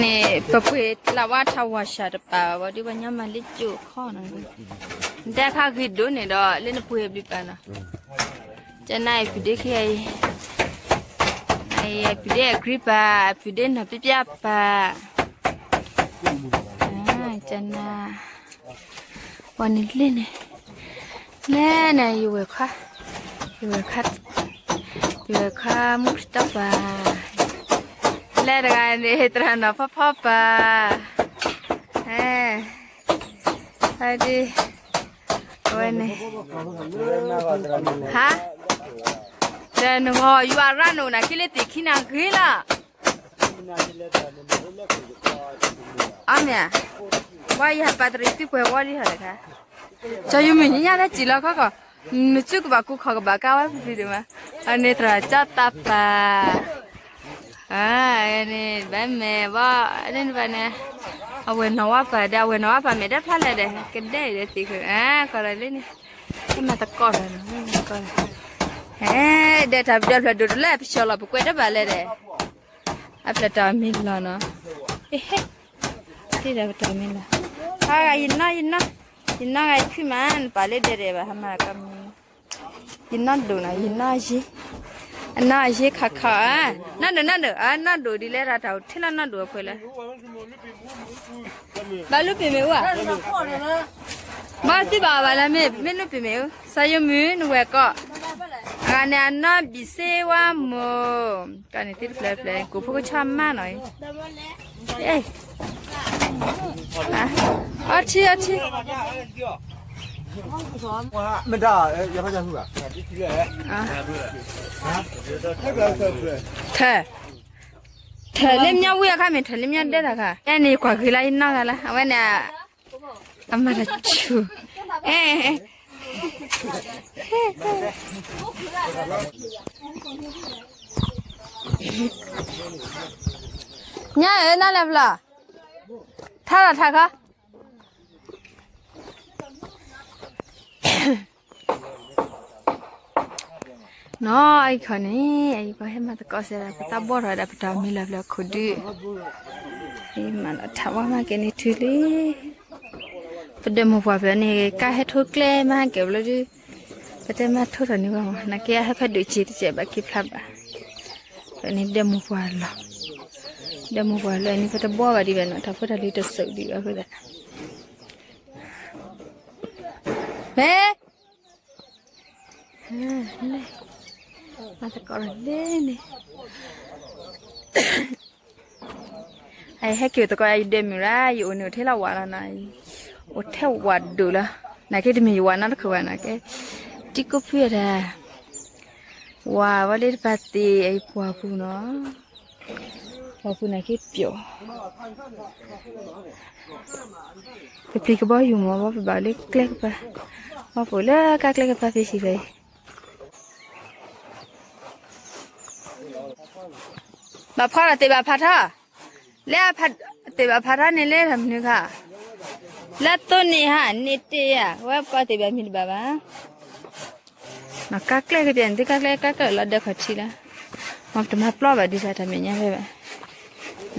န့ၣ် ပပှ့ၤလၢဝါထးဝါစှၤတပာ်ဘၣ် ဘၣ်ဒီးပှၤညီမၤလၢကၠိခီနီၤ, နတဲခါဂ့ၤဒိၣ်န့ၣ်ဒီး လၢနပှ့ၤဘျုးပာ်နီၤ, ကနၣ်အံၤဖုဒ့ခံဂၤအံၤ, အံၤအဖုဒ့အကြံပာ် အဖုဒ့နီၢ်ပျီပျီပာ်, ကနၣ်, ပှၤန့ၣ်လၢန့ၣ် လဲၣ်န့ၣ် ယဝဲၢ်ခွါ, ယဝဲၢ်ခွါ, ယဝဲၢ်ခွါမူတံၤတၢ်ပၤ, လဲၣ်တဂၤန့ၣ် သရၣ်နီၢ်ဖီဖီပၤ, အဒုး, အဝဲန့ၣ်, ဟါ, ဒီးနဂီၢ်ယွၤရၣ်နိၣ်နၤ ခံလၢသ့ၣ်ခံနၤဂ့ၤလီၤ. အမ့ၢ်, ဘၣ်ယဟးပာ်တရံးသုပှဲၤဝီလံဟီၣ်တခါ, စီၤယိၤမုၢ်ညါညါဖဲစံၣ်လီၤခီကီၢ်, နစုကဘၣ်ကူခီၣ်ကဘၣ်ကါဝဲဖုဖုဒိၣ်မး, အန့ၣ်သရၣ်ကၠီတၢ်ပာ်, အန့ၣ်ဘၣ်မ့ၢ်ဘၣ်, အန့ၣ်ဘၣ်န့ၣ်, အဝဲၢ်နီၢ်ဝါပာ်ဒီး အဝဲၢ်နီၢ်ဝါပာ်မ့ၢ်ဒၣ်ဖျါလဲၣ်ဒီး ကဒဲအံၤဒီးသ့ၣ်ဃုာ်, ကီၢ်လီၤလၢန့ၣ်, ဟဲမၤသကိးလီၤနီၤ, ကီၢ်လီၤ, ဟဲ, ဒီးတၢ်ပဒီဖျၢၣ်ဒိၣ်တလဲ ပဆှၢလီၤပကွဲးတဘၣ်လဲၣ်ဒီး အဖျၢၣ်တၢ်မ့ၢ်လီၤနီၤ, ဟ့ၣ်ဟ့ၣ်, တ့ဒီးပတၢ်မ့ၢ်လီၤ, ဟါဂၤယနီၢ်ယနီၢ်, ယနီၢ်ဂၤယခုၣ်မး နပာ်လၢဒဲဒဲးဘၣ် ဟါမၤကီမံၤ, ယနီၢ်ဒိၣ်နီၤ ယနီၢ်ယ့, အနီၢ်ယ့ခါခါဧါ, နီၢ်ဒိၣ်နီၢ်ဒိၣ် အနီၢ်ဒိၣ်ဒ်လဲၣ် တၢ်ထီၣ်ထံလီၤနီၢ်ဒိၣ်အဖဲလဲၣ်, ဘၣ်လူပ့ၤမ့ၣ်အူဧါ, ဘၣ်သံဘၣ်အီၤဘၣ်လၢမ့ၢ် မ့ၢ်လူပ့ၤမ့ၣ်အူ, စီၤယိၤမုၢ်နဝဲၢ်ကီၢ်, အဂၤန့ၣ် အနီၢ်ဘံၣ်စ့ဝါမိၢ်, ကန့ၣ်သ့ၣ်တဖျၢၣ်ဖျၢၣ် ကိးဖိကဆီမးနီၤအံၤ, အီထံအီထံ, ထၢၣ်, ထၢၣ်လၢမညီဝံၤအခါမ့ၢ်ထၢၣ်လၢမညီဒဲတၢ်ခါ, ယဲန့ၣ်ယကွၢ်ဂ့ၤလၢယနီၢ်ဂၤလၢ အဝဲန့ၣ်, အမၤတၢ်ဆူၣ်, အဲ ညါဧၢ နၤလၢဖျီ, ထါလီၤထါခီ, နီၢ်အံၤခီန့ၣ် အံၤပှၤဟဲမၤသကိးစဲဒၣ် ပတၢ်ဘီၣ်ထီၣ်ဝဲဒၣ်ပတၢ်မံၤလီၤဖျၢၣ်ခိၣ်ဒု, မၤလီၤထါဝဲမၤကဲန့ၣ်ထုလံ, ပဒၢးမိၢ်ပှၢ်ဖျၢၣ်န့ၣ် ကါဟဲထိကျဲမၤကဲဘျီဒု, ပတဲမၤထိထီၣ်န့ၢ်ဝဲမး နာ်က့အဟဲဖဲဒိၣ်စ့တစဲးဘၣ်က့ၤဖျါဘၣ်, ဖဲန့ၣ်ဒၢးမိၢ်ပှၢ်လီၤ, ဒၢးမိၢ်ပှၢ်လီၤန့ၣ် ပတဘီၣ်ဘၣ်ဒံးဘၣ်နီၤ တၢ်ဖိတၢ်လံၤတစုးဒံးဘၣ်အဃိသတး မ့ၢ်, မၤသကိးလီၤလၢန့ၣ်, အဟဲက့ၤအိၣ်သကိးယဒဲမုၢ်ရၣ် ယအိၣ်န့ၣ်အိၣ်ထဲလၢဝးလီၤနီၤ, အိၣ်ထဲဝးဒိၣ်လီၤ, နာ်က့တမ့ၢ်ယဝၤနီတခိၣ်ဘၣ်နီၤ ကဲ, တံၤကိးဖုအတၢ်, ဝၤဝဲလၢတပာ်သ့ၣ်အံၤပှၢ်ပူၤနီၤ, ပှၢ်ပူၤနာ်က့ပျိာ် ပပျံၤကဘီယူၤမ့ၢ်ဘၣ် ပဘၣ်လၢကျဲကပၤ, ဘၣ်ပအိၣ်လၢကါကျဲကပၤဖဲဆံးဖဲအံၤ, ဘၣ်ဖီဒီးသ့ၣ်ဘၣ်ဖးထီ, လၢသ့ၣ်ဘၣ်ဖးထီန့ၣ်လၢတၢ်မနုၤခါ, လၢသိန့ၣ်ဟါ န့ၢ်တ့ၢ်ဧါ ဝဲပှၤသ့ၣ်ဘၣ်မံၤတဘၣ်ဘၣ် ကါကျဲကပၤန့ၣ် သုကါကျဲကါကျဲလီၤဒၢခီၣ်ထံးလီၤ, မ့ၢ်ပတမၤပျီဘၣ်ဒ်သိးတၢ်မဲာ်ညါဖဲဘၣ်,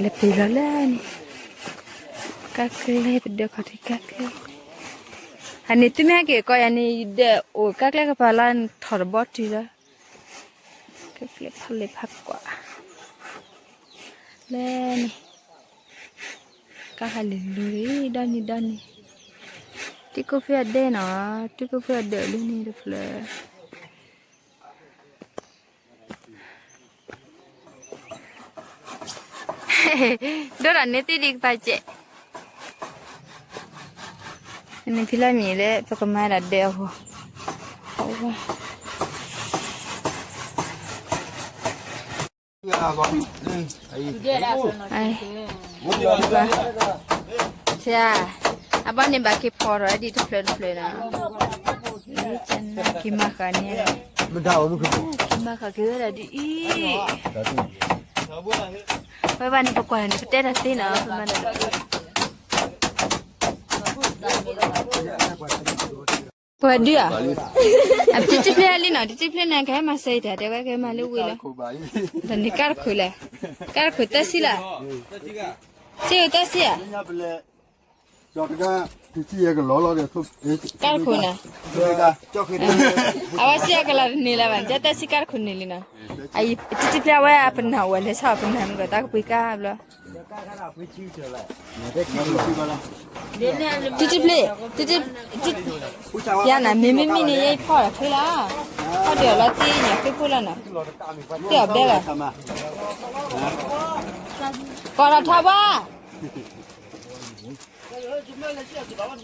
လဲၤပ့ၤလီၤလၢန့ၣ်, ကါကျဲပဒၢခီၣ်ထံးကါကျဲ, အန့ၣ်သုမ့ၢ်ဟဲက့ၤကိးယၤန့ၣ် ယဒၢးအိၣ်ကါကျဲကပၤလီၤ ထီၣ်တဘီတုၤလီၤ, ကါကျဲဖးလဲၣ်ဖးကွၢ်, လၢန့ၣ် ကါဟးလၢာ်လၢာ်ဒီနံၤဒီနံၤ, တံၤကိးဖုအဒဲနီၤ, တံၤကိးဖုအဒဲလၢန့ၣ်တဖျၢၣ်, ဒိၣ်ဒီးန့ၢ်သံဒံးကပၤစဲး, န့ၣ်ဖံလၢမံၤလၢပကမၤဒၣ်ဒဲးအဂီၢ်, ဆရာ, အဘၣ်န့ၣ်ဘၣ်က့ၤဖီၣ်ထီၣ်ဒ်တဖျၢၣ်တဖျၢၣ်နီၤ, က့ၤမၤဃာ်န့ၣ်, က့ၤမၤဃာ်က့ၤဝဲဒၣ်ဒ်အံၤ, ဝဲဘၣ်န့ၣ်ပကွၢ်န့ၣ် ပတဲတၢ်သ့နီၤ, ပမၤဒၣ် ပှၤဒုးဧါ, အတံၤတံၤဖျ့ဟဲလံနီၤ, တံၤတံၤဖျ့န့ၣ် ကဟဲမၤစၢၤယတၢ် တဲဝဲကဟဲမၤလၢဝ့ၢ်လီၤ, တၢ်န့ၣ်ကါတခိၣ်လဲၣ်, ကါတခိၣ်သၢဆံလၢ်, စံၣ်အတၢ်စံၣ်ဧါ, ကါတခိၣ်န့ၣ်, အဝဲစံၣ်အကလီတန့ၢ်လၢၤဘၣ်, ကၠီတဲစံၣ်ကါတခိၣ်န့ၢ်လံနီၤ, အတံၤတံၤဖျဲၣ်ဝဲအပနၢ်ဝဲလဲၤဆီၣ်အပနၢ်မ့ၢ်ကီးတၢ်ကပှ့ၤကါဘျီ တံၤတံၤဖျဲၣ်, တံၤတံၤ, ယၤနၤ မ့မ့ၢ်မ့ၢ်န့ၣ် ယဲဖီၣ်ဒီးထွဲလီၤ, ဖီၣ်ဒုးအီၤလီၤတ့ၢ်ညါဃ့ဖိလီၤနီၤ, တ့ၢ်အီၤဘဲလီၤ, ကီးထီၣ်ထီဘၣ်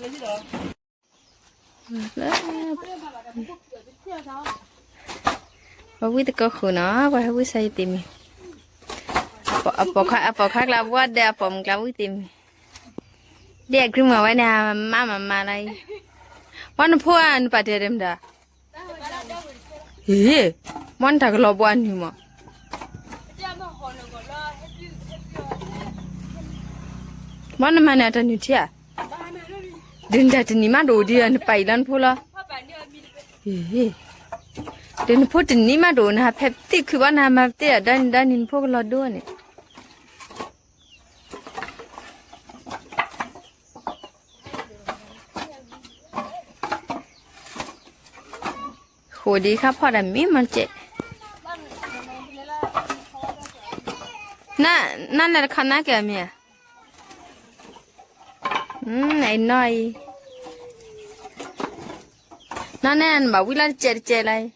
ပှၤဝံသကိးဃုာ်နီၤ, ပှၤဟဲဝံသးယတ့ၢ်မံၤ, အပိာ်ခွါကျါဘှီဒီးအပိာ်မုၣ်ကျါဝံသ့ၣ်မံၤ, ဒ်အကြံမၤဝဲန့ၣ် မၤမၤမၤလီၤအံၤ, ပှၤနဖိဧါ နပာ်တဲဒ်မတၤ, ဟ့ၣ်, မ့ၢ်နတၢ်ကလီၤဘှီနုာ်မး, မ့ၢ်နမၤန့ၣ်အတၢ်နုာ်ထံဧါ, ဒ်နတၢ်တနံၤမးတအိၣ်ဒံး နပာ်အံၤလီၤနဖိလီၤ ဒီးနဖိတနံၤမးတအိၣ် နဟးဖဲပသ့ၣ်ခုဘၣ် နဟးမၤပသ့ၣ်ဒီး ဒၣ်နံၤဒၣ်နံၤနဖိကလီၤဒိန့ၣ်, ဃိာ်ဒံးခါဖီၣ်တၢ်မံမ့ၢ်ကဲး, နနတခီနါကဲမ့ၢ်ဧါ, အံၤနီၢ်အံၤ, နီၢ်န့ၣ်နဘၣ်ဝံလီၤတကဲးတကဲးလီၤ,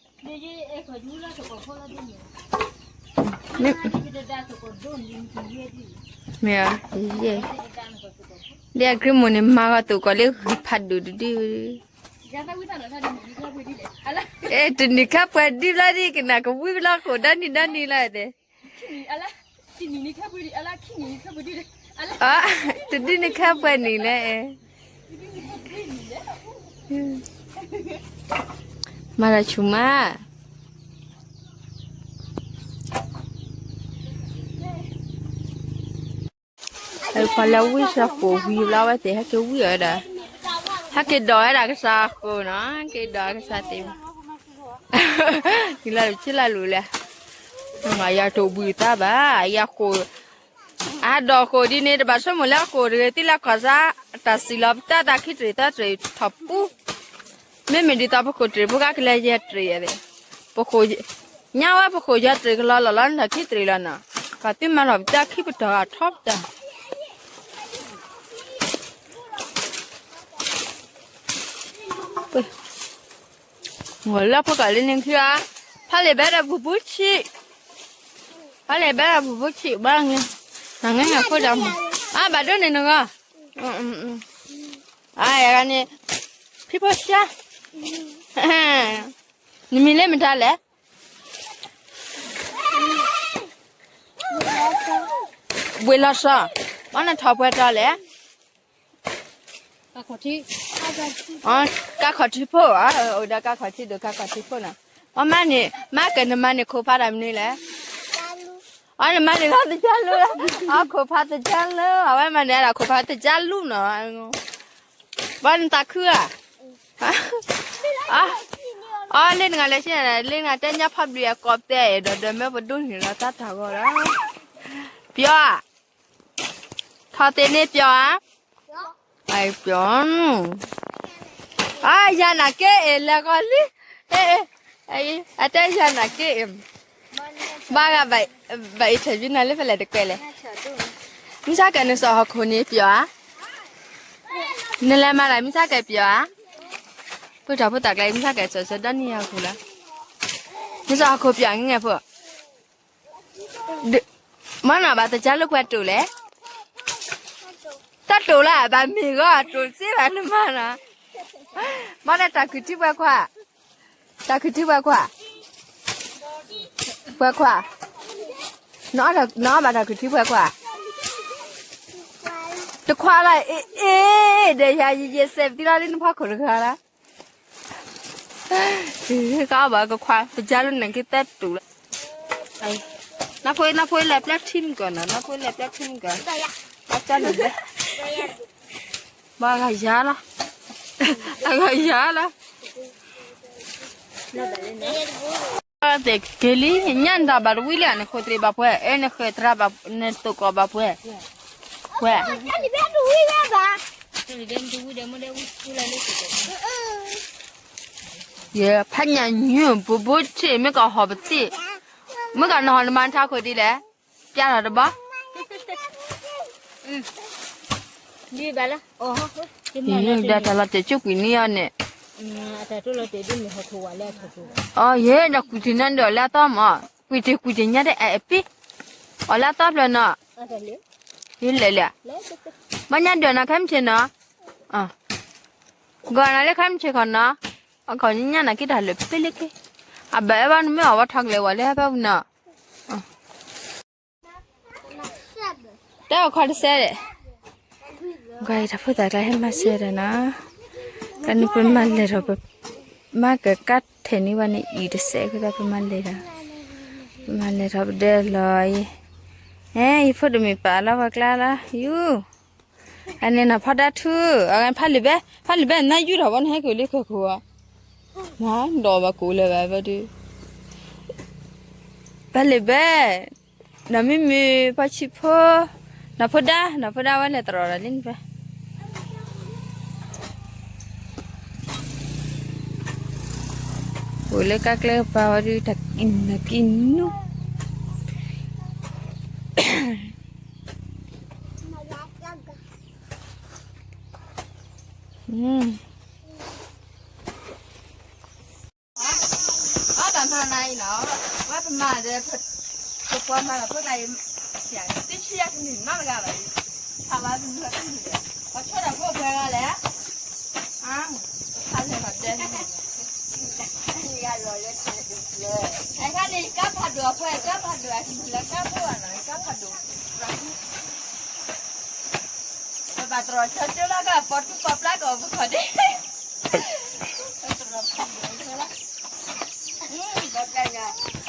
မ့ၢ်, ဒ်အကြံမိၢ်န့ၣ် မၤဂီၤသုးကီးလၢဂံၢ်ဖးဒိၣ်တဒု, အဲ တနံၤခါပှဲၤဒုလီၤဒ်ကနၣ်ကဝံဘျီဃိာ်ဒီနံၤဒီနံၤလီၤတဲ, တဒုန့ၣ်ခါပှဲၤနံၤလဲၣ်, မၤတၢ်ဆူၣ်မး ပှၤလၢဝံစၢဃိာ်ဝံၤဘျီဝဲသ့ၣ် ဟဲက့ၤဝံအီၤဝဲဒၣ်, ဟဲက့ၤဒိးဝဲဒၣ်ကစၢ်ဃိာ်နီၤ, ဟဲက့ၤဒိးကစၢ်သ့ၣ်, ယလၢ်လူၤဆ့လၢ်လူၤလဲၣ်, ယၤတအိၣ်ဘှံးသးဘၣ်, ယၤဃိာ်, အဒိးဃိာ်ဒ်န့ၣ် တဘၣ်ဆိကမိၣ်လၢအဃိာ်တဂ့ၤ သ့ၣ်လၢကီၢ်စါ, တၢ်စံၣ်လီၤပတၢ်တၢ်ခံတရံးသၢတရံးထီၣ်ပူ မ့မ့ၢ်ဒ်သိးပခိၣ်တရံးဖိခါကလဲၤယဲၢ်တရံးယဲၢ်, ပခိၣ်, ညါဝဲပခိၣ်ယဲၢ်တရံးကလီလီၤလီၤန့ၣ်ထီၣ်ခံတရံးလီၤနီၤ, ပှၤသုမၤထီၣ်ပတၢ်ခံပတီၢ်ဂၤထီပတၢ်, လၢဖိကီၢ်လံန့ၣ်ခံဧါ, ဖးလံာ်ဘဲဒီးပူၤပူၤဆံး, ဖးလံာ်ဘဲဒီးပူၤပူၤဆံးဘၣ်န့ၣ်, နၤငဲၢ်ဖိဒီး, အါဘၣ်ဒိန့ၣ်နဂီၢ်, အါယၤဂၤန့ၣ်, ဖံဖိဆါ, နမံၤလၢမတၤလဲၣ် ဝ့ၢ်လီၤစီၤ, မ့ၢ်နထီၣ်ပှဲၤတီၤလဲၣ်, ကါခီၣ်ထံးဖိ, အိၣ်ဒီးကါခီၣ်ထံးဒိၣ်ကါခီၣ်ထံးဖိနီၤ, အမါန့ၣ်, မါကဲနမါန့ၣ်ခိၣ်ဖးတၢ်မနုၤလဲၣ်, အီနမါန့ၣ်လီၤသကၢလူလီၤ, အခိၣ်ဖးသကၢလူ, အဝဲမါန့ၣ်ဒၣ်ခိၣ်ဖးသကၢလူနီၤ, ဘၣ်နသးခုဧါ အီ လၢနဂၤလဲၤဆ့, လၢနဂၤတဲညါဖးဘျုးအကိးပတဲအံၤဒီး ဒီးမၢပဒိးန့ၣ်လီၤတၢ်တၢ်ဂီၤလီၤ, ပျီၤဧါ, ထီၣ်သ့န့ၣ်ပျီၤဧါ, ပျီၤ, အီ ယၤနာ်က့အံၤလဲၤဂီၤလံ, အတဲယၤနာ်က့အံၤ, ဘၣ်ဂၤ, ဘၣ်အံၤထီၣ်ယနၤလၢဖဲလဲၣ်တကွဲးလဲၣ်, မုၢ်ဆါကဲနစီၤဟီၣ်ခိၣ်န့ၣ်ပျီၤဧါ နလဲၤမၤလၢမုၢ်ဆါကဲပျီၤဧါ, ပှၤထီၣ်ဖိသၣ်ကျါအံၤ မုၢ်ဆါကဲစီၤစီၤဒီနံၣ်ဟီၣ်ခိၣ်လီၤ, နစီၤဟီၣ်ခိၣ်ပျီၤငဲၢ်ဖိ, မ့ၢ်နီၤဘၣ်သကၢလိာ်ကွဲတိာ်လဲၣ်, တၢ်တိာ်လၢဘၣ်မ့ၢ်ဂီၤတိာ်စ့ဘၣ်နမၤနီၤ, မ့ၢ်ဒီးတၢ်ခုၣ်ထံပှဲၤခွါ, တၢ်ခုၣ်ထံပှဲၤခွါ, ပှဲၤခွါ, နအီၣ်ဘၣ်တၢ်ခုၣ်ထံပှဲၤခွါ, တခွါလီၤ, အ့ အ့ ဒီးယၤယစဲးပသံလီၤလၢနဖီခိၣ်တဂၤလီၤ, ကဘၣ်ကခွါ ပကၢလိာ်န့ၣ်က့သၢတူာ်လီၤ, နဖိ နဖိလဲၤပျၢ်ထံမုၢ်ကီၢ်နီၤ, နဖိလဲၤပျၢ်ထံမုၢ်ကီၢ်, ဘၣ်ဂၤယၤလီၤ, အဂၤယၤလီၤ သ့ၣ်က့ၤလံ, ညၣ်နတၢ်ဘၣ်တဝံလံ နခိၣ်သရံးဘၣ်ပှဲၤ, အဲ နဃဲၤသရၣ်ဘၣ်, နသိၣ်ကီးဘၣ်ပှဲၤ, ကွဲး ယဲ ဖးညၣ်ညူ ဘူးဘူးထံၣ် မ့ၢ်ကဟီၣ်ပသံၣ်, မ့ၢ်ကနီၤနမၤထါခိၣ်ဒ်လဲၣ်, ပျၢ်ထီၣ်တဘီ, ဒီးတၢ်လီၤတဲာ်ကၠိကွံာ်န့ၢ်အီၤန့ၣ်, အီၤယဲဒီးကွံာ်ထံၣ်နၤဒီးလၢအသီမး, ကွံာ်ထံၣ်ကွံာ်ထံၣ်ညါတအဲၣ်အပံ, အီၤလၢအသီဖျၢၣ်နီၤ, ယလဲၤလဲၤ, ဘၣ်ညါဒွဲၣ်နၤခဲမုၢ်ဆ့ၣ်နီၤ, ဂီၤနၤလၢခဲမုၢ်ဆ့ၣ်ခီနီၤ, အခီၣ်ညါနၤက့ၤတၢ်လၢာ်ဖဲလၢက့ၤ, အဘၣ်အဲၣ်ဘၣ်နမ့ၢ်အီၣ်ဝဲထီၣ်ကလဲၤဝဲလၢဟဲဖဲပူၤနီၤ, တဲအီၤခီတစဲးဒီး, ကွၢ်အံၤတၢ်ဖိသၣ်ကျါဟဲမၤစၢၤဒီးနီၤ, ကန့ၣ်ပမၤလဲၤထီၣ်ပ မၤကကးထဲးန့ၢ်ဝဲန့ၣ်အံၤတစဲးအဃိသတးပမၤလဲၤဒီး, ပမၤလဲၤထီၣ်ပဒဲလီၤအံၤ, ဟဲ ယဖိတမ့ၢ်ပာ်လီၤပှၤကျါလီၤ ယူၢ်, အန့ၣ်နီၤဖီဒါထူ, အဖးလံာ်ဘဲ, ဖးလံာ်ဘဲ နၤယူၢ်ထီၣ်ဘီနဟဲက့ၤလၢခဲခိၣ်, မၤဒီးဘၣ်ကိးလၢၤဘၣ်ဘၣ်ဒုး, ဖးလံာ်ဘဲ နီၢ်မ့မ့ၢ်ဖီဆံးဖိ, နီၢ်ဖိဒါ, နီၢ်ဖိဒါဝဲလဲၤတရီၤဒီးလံန့ၣ်ဖဲ, အိၣ်လၢကါကျဲကပၤဝဲဒုး တၢ်ကံၣ်နူ, အီၣ်ဘၣ်မၤနၤအံၤနီၤ, ဝဲပမၤဒီး, ပပှၤမၤလီၤဖိသၣ်အံၤ, တဆံယၤကနံၣ်နီတဂၤဘၣ်အံၤ, ဖးဘၣ်ကနံၣ်လီၤတနံၣ်ဒီး, ပှၤဆီဒီးဖိပှဲၤဂၤလဲၣ်, ဖးလဲၢ်ဘၣ်ဒဲန့ၣ်, အခါန့ၣ် ကါဖးဒိၣ်အပှဲၤ ကါဖးဒိၣ်အကနံၣ်လီၤ ကါဖိဘၣ်နီၤ ကါဖးဒိၣ်, ပဘၣ်တရီၤဆီကၠိလၢကပီၤထူပီၤပျါကီးပခီၣ်ဒ့, ပတရီၤဖးဒိၣ်လၢ, ဘီပျါညါ,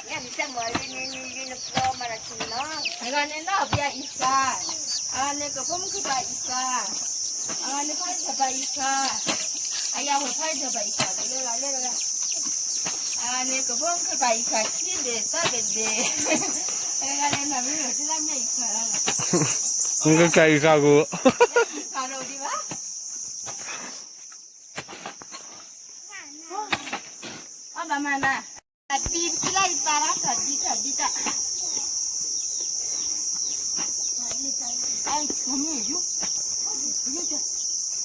မ့ၢ်မ့ၢ်စဲမီၤလံန့ၣ် နပျီမၤတၢ်ဆူၣ်နီၤ, အဂၤန့ၣ်နီၢ်ဘုရားအံၤစှၤ, အဂၤန့ၣ်ကဖိမုၣ်ခုၣ်ပၢ်အံၤစှၤ, အဂၤန့ၣ်ဖးဒိၣ်ပၢ်အံၤစှၤ, အယၤဝဲဖးဒိၣ်ပၢ်အံၤစှၤလၢလၢလၢ, အဂၤန့ၣ်ကဖိမုၣ်ခုၣ်ပၢ်အံၤစှၤခံဘ့ၣ်သၢဘ့ၣ်တဘ့ၣ်, အဂၤန့ၣ်နီၢ်မ့ၢ်မ့ၢ်ကလၢမ့ၢ်အံၤစှၤလီၤ, မ့ၢ်ကကဲအံၤစှၤကိး, ဖးဒိၣ်ဒံးဘၣ် အီၣ်ဘၣ်မၤနၤ, အဘံပကံလၢယပာ်လၢ တၢ်ဒံတၢ်ဒံ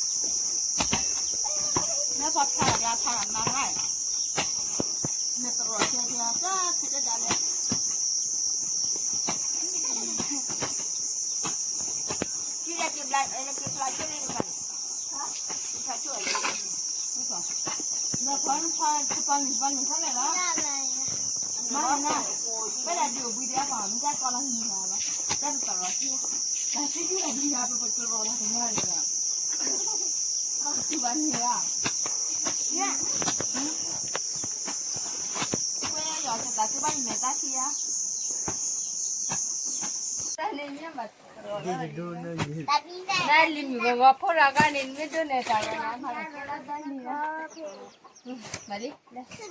တၢ်, မ့ၢ်ပှၤဖးလၢဖးမၤဂၤ, မ့ၢ်တရီၤကဲကဲတၢ်ဖံးတဒၣ်လဲၣ် ကံလၢက့ၤဘျါ က့ၤဖျါကၠိလၢတဖၣ်န့ၣ်, က့ၤဖျါကၠိအံၤ, ဒီးပှၤနဖးတပှၤနုၤပှၤနုၤဖဲလဲၣ်လီၤ, မၤနၤ, ဖဲဒၣ်ဒုးအိၣ်ဘှံးဒံးအပှၤ မ့ၢ်တၢ်ကီလီၤနုၤလီၤဘၣ်, တၢ်တပာ်လီၤက့ၤ, တၢ်သံဒုးလီၤဘှံးဒံးပပတရီၤလီၤကမၤလၢၤဘၣ်, ကဘၣ်န့ၣ်ဘၣ်, ကွဲယီၤသတးကဘၣ်ယမဲာ်တၢ်ခံဧါ, တၢ်န့ၣ်ညါဘၣ်, နလံၤမုၣ်ဂီၤဂီၤဖိလီၤဂၤန့ၣ် နမ့ၢ်ဒိးန့ၢ်တၢ်ဂီၤနၤမၤလီၤကဲလီၤတၢ်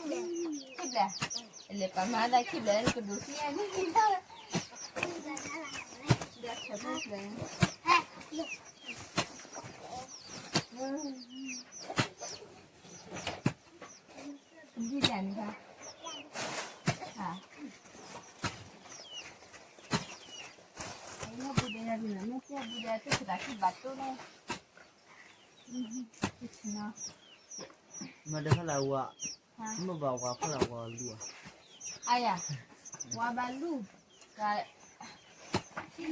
န့ၣ်လီၤ, မၤလံ, ခံဘျဲၣ်, လဲၤပာ်မၤသးခံဘျဲၣ် နကဒိးသံန့ၣ်, ဒီးခဲဖိဘျဲၣ် ဒ်လဲၣ်န့ၣ်, မ့ၢ်ဒၣ်ဖဲလၢဝၤ, မ့ၢ်ဘၣ်ဝၤဖဲလၢဝၤလူၤဧါ, အယၤ, ဝၤဘၣ်လူၤ, က, ထံလီၤ န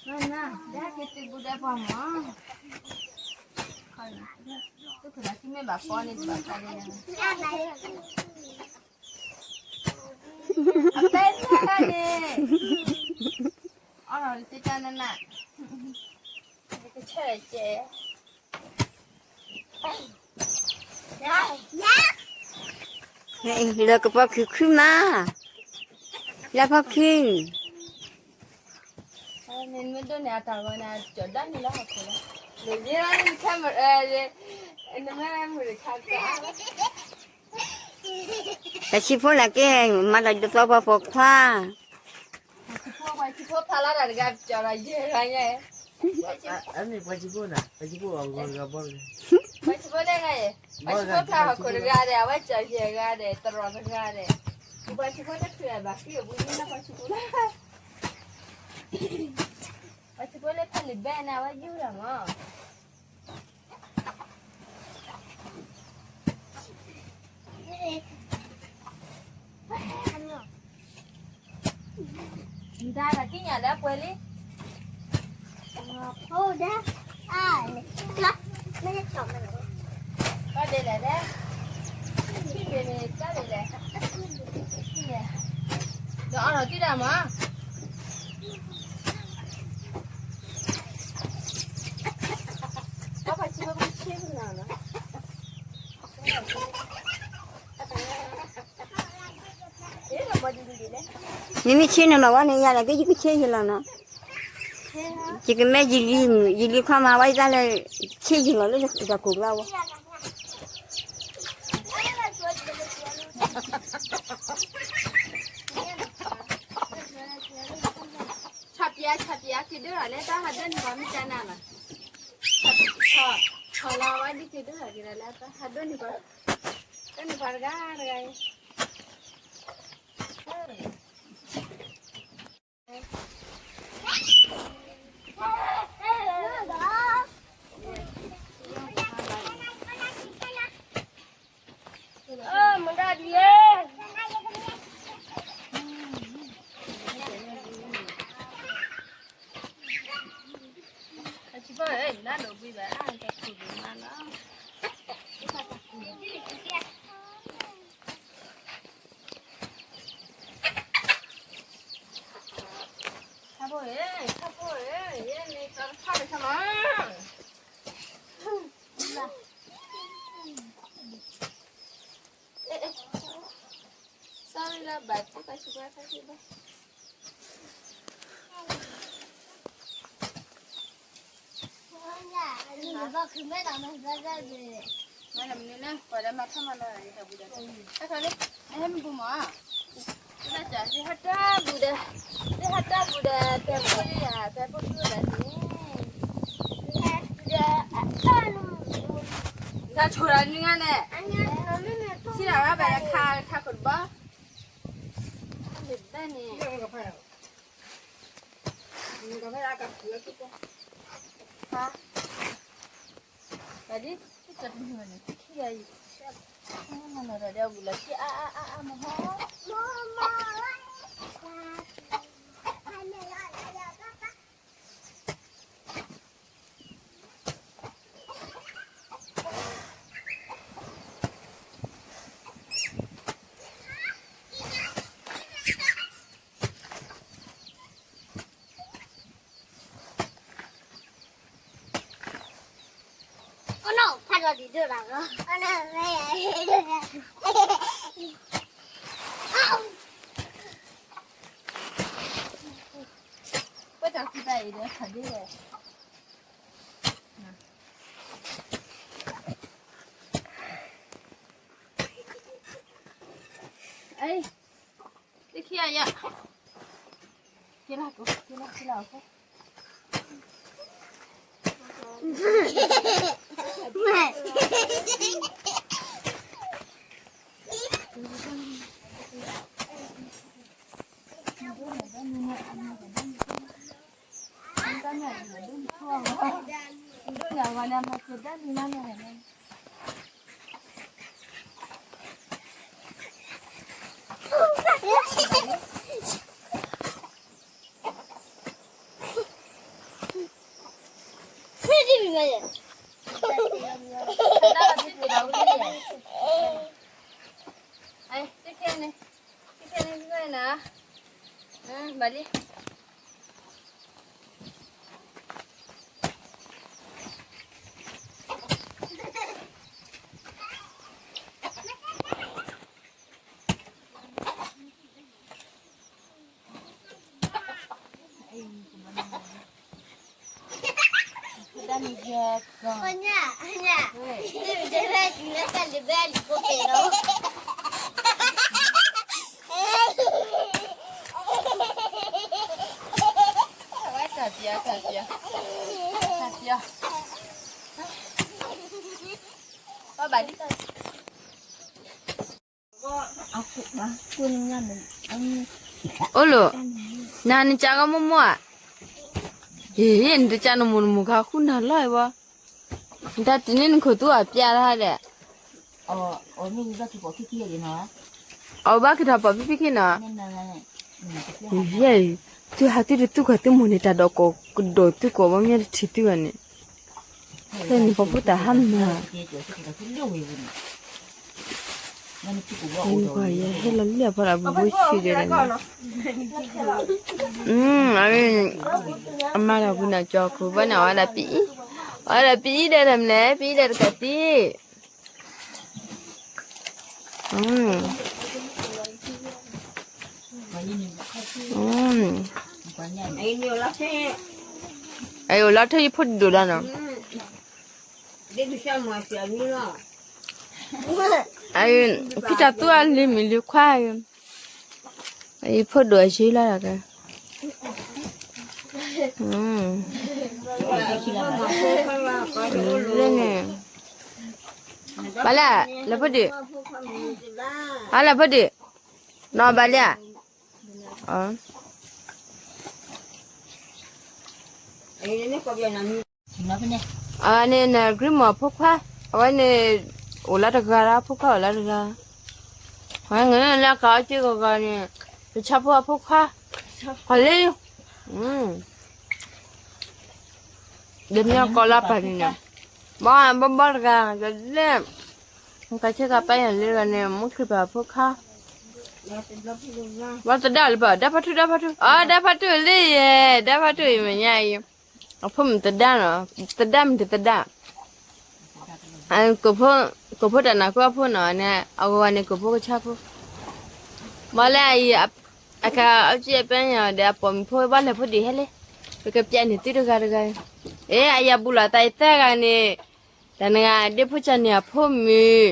ၤ, နၤ, ဒၣ်က့ၤတ့ဘူးဒဲးပှၤမး, သုကလၢခံမ့ၢ်ဘၣ်ဖီန့ၣ် တဘၣ်ဖီန့ၣ်, အပဲနၤန့ၣ်, အီၣ်လီၤတ့တၢ်နနၢ်, ကဆၢၣ်ကဲ လၢကပီၤခံခွံမး, လၢဖီခံ, မ့ၢ်ဒိးန့ၢ်အတၢ်ဂီၤန့ၣ် ကၠီၤဒၣ်န့ၣ်လၢဟီၣ်ခိၣ်လီၤ, လၢယဲလီၤန့ၣ် camera, တၢ်ဆံးဖိလၢက့ၤ မၤလီၤဒ်သိးပှၤပိာ်ခွါ, ပှၤဆံးဖိဖးလီၤတၢ်တဂၤ ကၠီၤလီၤယဲၢ်ဂၤညါ, ပှၤဆံးဖိန့ၣ်ဂၤ, ပှၤဆံးဖိဖးဟီၣ်ခိၣ်တဂၤဒီး အဝဲကၠီၤယဲၢ်ဂၤဒီး တရီတဂၤဒီး ပှၤဆံးဖိတချုးဘၣ်ဃံအပူၤန့ၣ် ပှၤဆံးဖိလၢ ပှၤဆံးဖိလၢဖဲန့ၣ်ဘဲန့ၣ် အဝဲယူၢ်လီၤမး. မတၤဒီးကံၣ်ညါလၢအပှဲၤလံ, ဘၣ်ဒဲးလဲၣ်, ဘၣ်ဒဲးလဲၣ်, ဒီးအီၣ်ဒီးကံၣ်ဒၣ်မး. မ့မ့ၢ်ဆ့ၣ်နီၤလီၤဝဲန့ၣ် ယၤလၢက့ၤ ယကဆ့ၣ်ယလီၤနီၤ, ယကမ့ၢ်ယလံၤခွါမၤဝဲယတၢ်လၢ ဆ့ၣ်ယလီၤလၢယၤကိးကျါဝဲ. ဆီပျဲ ဆီပျဲ က့ၤဒိၣ်လီၤလၢတၢ်ဟးဒိၣ်န့ၢ်ပှၤမ့ၢ်ကနၤလီၤ, ဆီလီၤဝဲဒ်က့ၤဒိၣ်လီၤက့ၤလၢတၢ်ဟးဒိၣ်န့ၢ်ပှၤ, ဒိၣ်န့ၢ်ပှၤတဂၤတဂၤအံၤ. ထါဖိဧၢ, ထါဖိဧၢ, ယဲန့ၣ်သီတခါတခါမး. Sorry လၢဘၣ်သ့ၣ်ပှၤဆံးပှၤခါဆံးဘၣ်. မ့ၢ်လၢမနုၤလဲၣ် ပှၤဒီးမၤထီၣ်မၤလီၤယဟဲဘူးဒီး တၢ်ခါလၢ နဟဲမ့ၢ်ဘူးမး တၢ်စၢ် ယဟဲတၢ်ဘူးဒီး ယဟဲတၢ်ဘူးဒီး တဲဖိလံဧါ တဲဖိဒိၣ်ဒီးန့ၣ် တၢ်ဆိၣ်ဒီးနွံဂၤန့ၣ် ထံၣ်လီၤဝဲဘၣ်ခါ ခါခိၣ်တဘီ ဘၣ်န့ၣ် ပတၢ်ကူတၢ်အံၤဒီး ခါဒ်လဲၣ် တခံအယ ကလၢ်ကလၢ်ကလၢ် ဘၣ်လံ တၢ်န့ၣ်ယ ညၣ် ညၣ် တဘဲလီဘဲလီဘဲလီဘဲလီဘဲလီ အိၣ်လီၤ, နၤနကၢ်ကီမိၢ်မိၢ်ဧါ, ယ နတကၢ်နမိၢ်နမိၢ်ခါ ဃုနၤလီၤအံၤဘၣ်, နတၢ်တနံၣ်နခိၣ်သူအပျဲၢ်တၢ်ဒဲး, အဘၣ်က့ၤထီၣ်ပိာ်ဖံဖံခံနီၤ, ယဲအံၤ, သုဟးသုတသူၣ်ကီၤသုမိၢ်န့ၣ် တၢ်ဒိးကိးကဒိးသုကိးဘၣ်မ့ၢ်တထံၣ်သုဘၣ်န့ၣ်, ဖဲန့ၣ်ပှၤဖိတၢ်ဟါမၢ် နကွၢ်ယဲဟဲလီၤလံအဖီလာ်ဘိဘိဆံးဒဲးန့ၣ်, အမါတၢ်ဝံနၤကၠီခိၣ်ဘၣ်န့ၣ် အဝဲဒၣ်ပအံ, အဝဲဒၣ်ပအံဒဲးတမလဲၣ် ပအံဒဲးတကးသံ, အအိၣ်လီၤထၢယဖိဒိၣ်ဒၣ်နီၤ, ဖံတၢ်သူအလံၤမုၣ်လံၤခွါ, ယဖိဒိၣ်အယ့လီၤ, ဘၣ်လဲၣ်, လဲၤဖိဒံး, အလဲၤဖိဒံး, နီၢ်ဘၣ်လဲၣ်, အန့ၣ်န grandma ဖိခွါ, အဝဲန့ၣ်, အိၣ်လၢတဂၤလၢဖိခွါအိၣ်လၢတဂၤ, အဝဲန့ၣ်လၢကီၢ်အက့ၢ်ဂီၤဂီၤန့ၣ်, ပဆါဖိအဖိခွါ, ကီၢ်လၢ, ဒ်မ့ၢ်ကီၢ်လၢပှၤန့ၣ်န့ၣ်, ဘီဘီတဂၤ, ကလဲၣ်, ကဆ့ကပာ်ယၤလၢဂၤန့ၣ် မူခရံာ်ပှၤဖိခွါ, ဘီသဒါလၢပှၤ ဒၢဖါထူ ဒၢဖါထူ အီ ဒၢဖါထူလံယဲ, ဒၢဖါထူအံၤမဲာ်ညါအံၤ, အဖိမုၣ်သဒါနီၤ, သဒါမုၣ်တသဒါ ကိးဖိတၢ်နၢ်ကိးအဖိနီၤန့ၣ် အဂီၤဂၤန့ၣ် ကိးဖိကဆါဖိ, ဘီလၢအံၤ, အခါအီကံအပၢ်ညါဒီးအပိာ်မုၣ်ဖိဘၣ်လဲၤဖိဒံးဟဲလံ, ပကပျဲန့ၢ်သုတဂၤတဂၤ, အ့ အယၤဘူးလီၤသးအံၤသၢဂၤန့ၣ်, တၢ်နဂၤဒ့ဖိကၢ်န့ၣ်အဖိမုၣ်,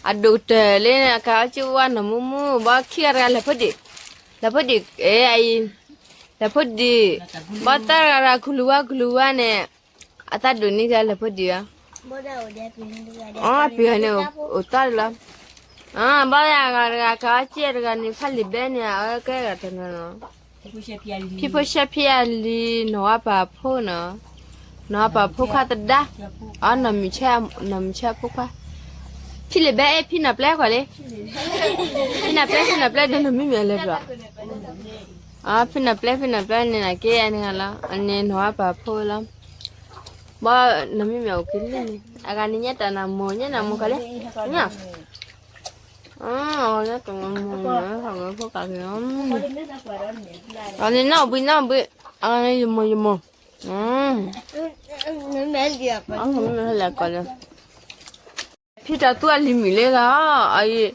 အဒိၣ်ကတၢၢ်လၢအခါအီကံဝါနီၢ်မူမူ ဘီခံဂၤတဂၤလဲၤဖိဒံး, လဲၤဖိဒံး, အ့ အံၤ, လဲၤဖိဒံး, ဘီသၢဂၤတဂၤ ကလူၤဝါကလူၤဝါန့ၣ် အသးဒိၣ်န့ၢ်ကလဲၤဖိဒံးဧါ, အပှၤန့ၣ် အိၣ်သးလီၤ, ဘီယၤဂၤတဂၤ ခါအီကံတဂၤန့ၣ် ဖးလံာ်ဘဲန့ၣ် အဝဲကဲဂၤတဂၤနီၤ, ဖံဖိရှဲဖံအလံၤ နီၢ်ဝါပၢ်ဖိနီၤ, နီၢ်ဝါပၢ်ဖိခွါသဒါ, အီ နီၢ်မုၢ်ဆဲအဖိခွါ, ဖံလံာ်ဘဲအ့ ဖံနၢ်ပျဲကွၢ်လံ, ဖံနၢ်ပျဲ ဖံနၢ်ပျဲဒီးနီၢ်မံမံၤအလဲၤဘျီ အဖံနၢ်ပျဲ ဖံနၢ်ပျဲန့ၣ် နက့အန့ၣ်လီၤ အန့ၣ်နီၢ်ဝါပၢ်ဖိလီၤ, ဘီနီၢ်မံမံၤအိၣ်က့ၤလံန့ၣ် အဂၤန့ၣ်ညါတၢ်နၢ်မိၢ် ညါနၢ်မိၢ်ကလဲၣ်, ညါတၢ်နၢ်မိၢ် ဖိကးက့ၤ, အန့ၣ်နီၢ်ဘှံးနီၢ်ဘှံး, အဂၤန့ၣ်ယမိၢ်ယမိၢ်, မ့ၢ်လဲၤကီးလၢ ဖံတၢ်သူအလံၤမုၣ်လၢဂၤ, အအီၣ်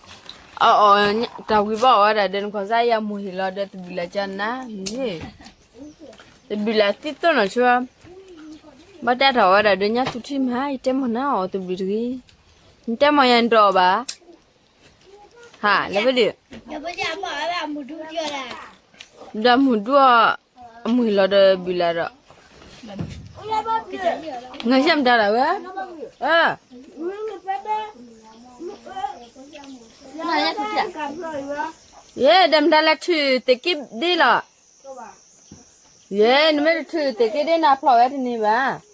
တၢ်ဝံၤဘၣ်အီၣ်ဝဲဒၣ်ဒီး နခီၣ်စါယၤမိၢ်ဟ့ၣ်လီၤဒီးတဘျုးလၢကၠီနၤ, တဘျုးလၢသံသိးနီၢ်ဆိ, ဘၣ်တဲထီၣ်ဝဲဒၣ်ဒီးညါသူၣ်ထံမၤ ယတဲမီၢ်နၤအီၣ်တဘျုးတဂ့ၤ, နတဲမီၢ်ယၤတအီၣ်ဘၣ်, ဟး လဲၤဖဲဒံး, ဒီးမုၢ်ဒူအီၤ, အမုၢ်ဟ့ၣ်လီၤဒီးဘျုးလၢဒီး, နဆၢမတၤဒၣ်ဝဲ, ယဲဒၣ်မတၤလၢထုးသ့ၣ်က့ဒ့လီၤ, ယဲနမ့ၢ်တထုးသ့ၣ်က့ဒ့နၤဖျီၣ်ဝဲတန့ၢ်ဘၣ်